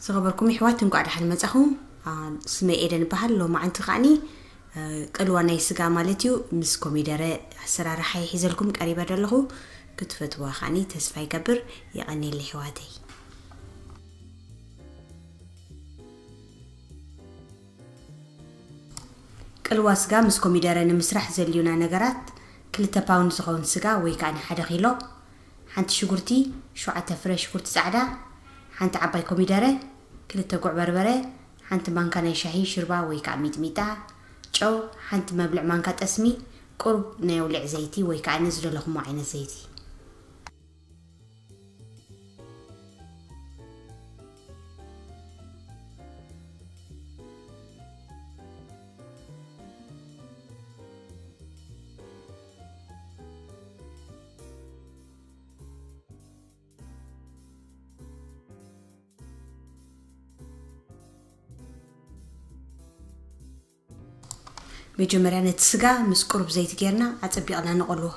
ዝኸበርኩም ይሕዋት፣ እንኳዕ ደሓን መጻኹም። ስመይ ኤደን ይበሃል። ሎማዓንቲ ከዓኒ ቅልዋ ናይ ስጋ ማለት እዩ፣ ምስ ኮሚደረ ኣሰራርሓ ይሒዘልኩም ቀሪበ ዘለኹ። ክትፈትዋ ከዓኒ ተስፋ ይገብር። የቐኔል ይሕዋተይ። ቅልዋ ስጋ ምስ ኮሚደረ ንምስራሕ ዘልዩና ነገራት፣ ክልተ ፓውንድ ዝኸውን ስጋ ወይ ከዓኒ ሓደ ኪሎ፣ ሓንቲ ሽጉርቲ፣ ሸውዓተ ፍረ ሽጉርቲ ጻዕዳ፣ ሓንቲ ዓባይ ኮሚደረ፣ ክልተ ጉዕ በርበረ፣ ሓንቲ ማንካ ናይ ሻሂ ሽርባ ወይ ከዓ ሚጥሚጣ፣ ጨው፣ ሓንቲ መብልዕ ማንካ ጠስሚ፣ ቁሩብ ናይ ኣውሊዕ ዘይቲ ወይ ከዓ ንዝደለኹሞ ዓይነት ዘይቲ። መጀመርያ ነቲ ስጋ ምስ ቁሩብ ዘይቲ ጌርና ኣጸቢቕና ንቐልዎ።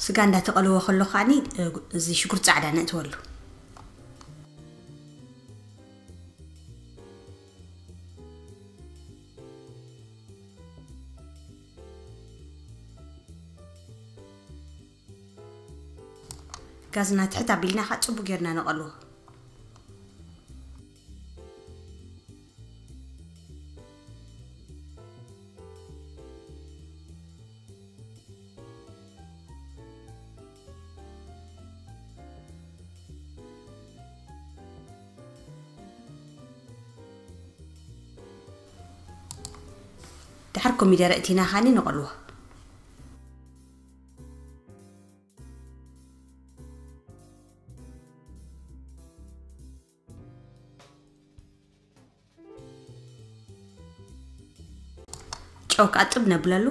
ስጋ እንዳተቐለወ ከሎ ከዓኒ፣ እዚ ሽጉርቲ ጻዕዳ ነእትወሉ። ጋዝና ትሕት ኣቢልና ከዓ ጽቡቅ ጌርና ነቐልዎ። ድሓር ኮሚደረ እቲና ኻኒ ንቐልዎ። ጨው ክኣጥብ ነብለሉ።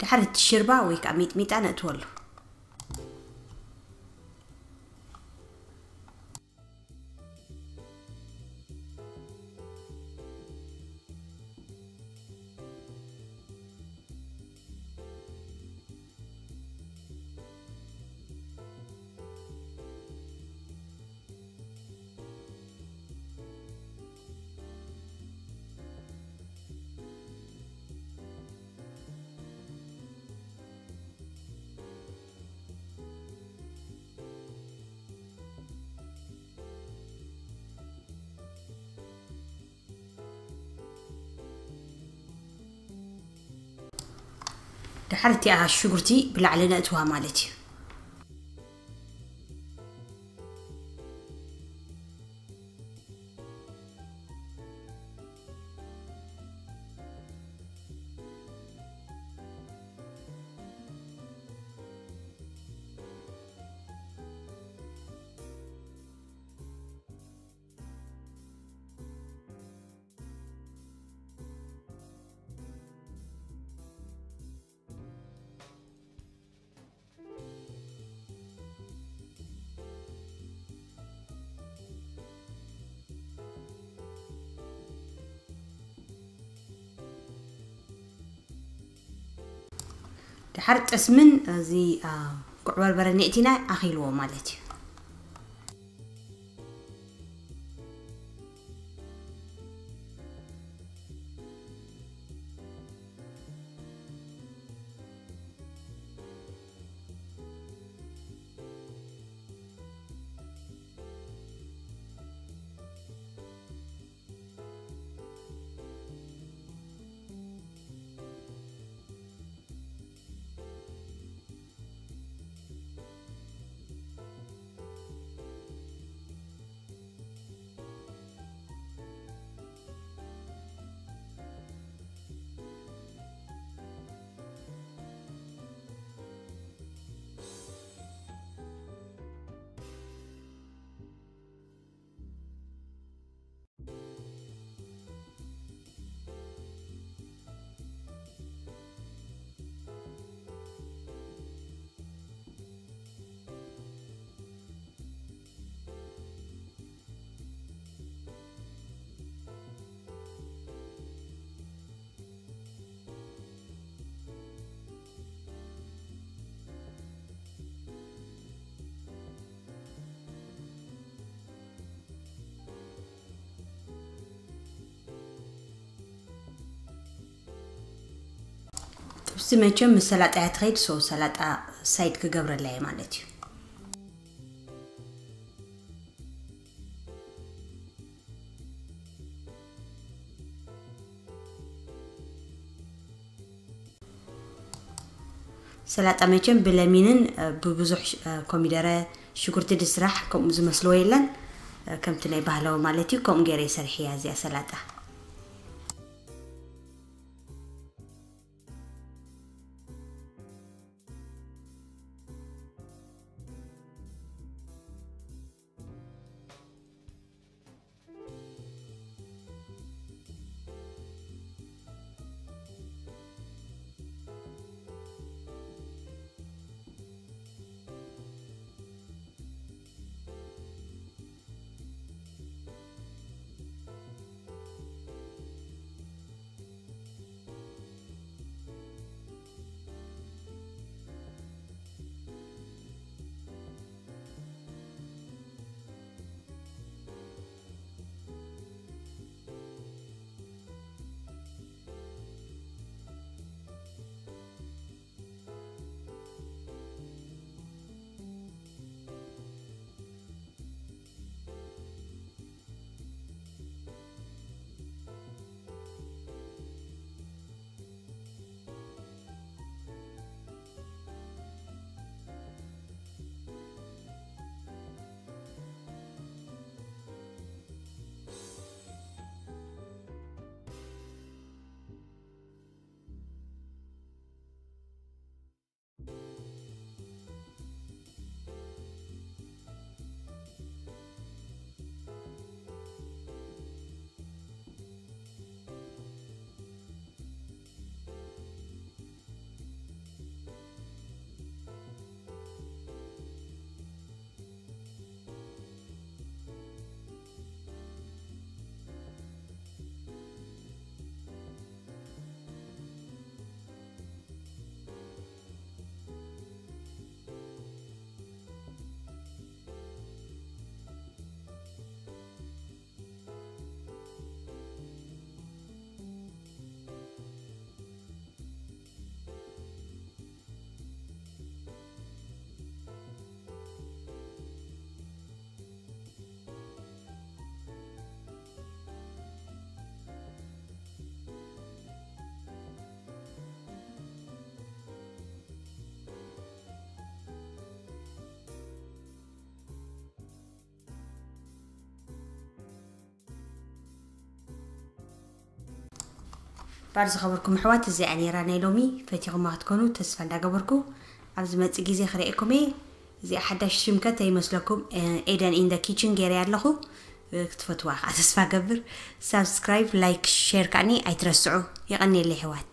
ድሓር እቲ ሽርባ ወይ ከዓ ሚጥሚጣ ነእትወሉ። ድሓር እቲኣ ሽጉርቲ ብላዕሊ ነእትዋ ማለት እዩ። ድሓር ጠስምን እዚ፣ አ፣ ጉዕ በርበረ ኔእቲና ኣኺልዎ ማለት እዩ። ጥብሲ መቸም ምስ ሰላጣ እያ ትኸይድ። ሶ ሰላጣ ሳይድ ክገብረላ እየ ማለት እዩ። ሰላጣ መቸም ብለሚንን፣ እ፣ ብብዙሕ ሽ-፣ እ፣ ኮሚደረ፣ ሽጉርቲ ድስራሕ ከምኡ ዝመስልዎ የለን። እ፣ ከምቲ ናይ ባህላዊ ማለት እዩ። ከምኡ ገይረ ይሰርሕ እያ እዚኣ ሰላጣ። ባር ዝኸበርኩም ኣሕዋት፣ እዚኣ ነይራ ናይ ሎሚ። ፈቲኹማ ክትኮኑ ተስፋ እንዳገበርኩ፣ ኣብ ዝመጽእ ግዜ ክርእየኩም እየ። እዚኣ ሓዳሽ ሽምከት ኣይመስለኩም? ኤደን ኢን ደ ኪችን ገይረ ኣለኹ። ክትፈትዋ ከዓ ተስፋ ገብር። ሳብስክራይብ፣ ላይክ፣ ሼር ከዓኒ ኣይትረስዑ። የቐንየለይ ኣሕዋት።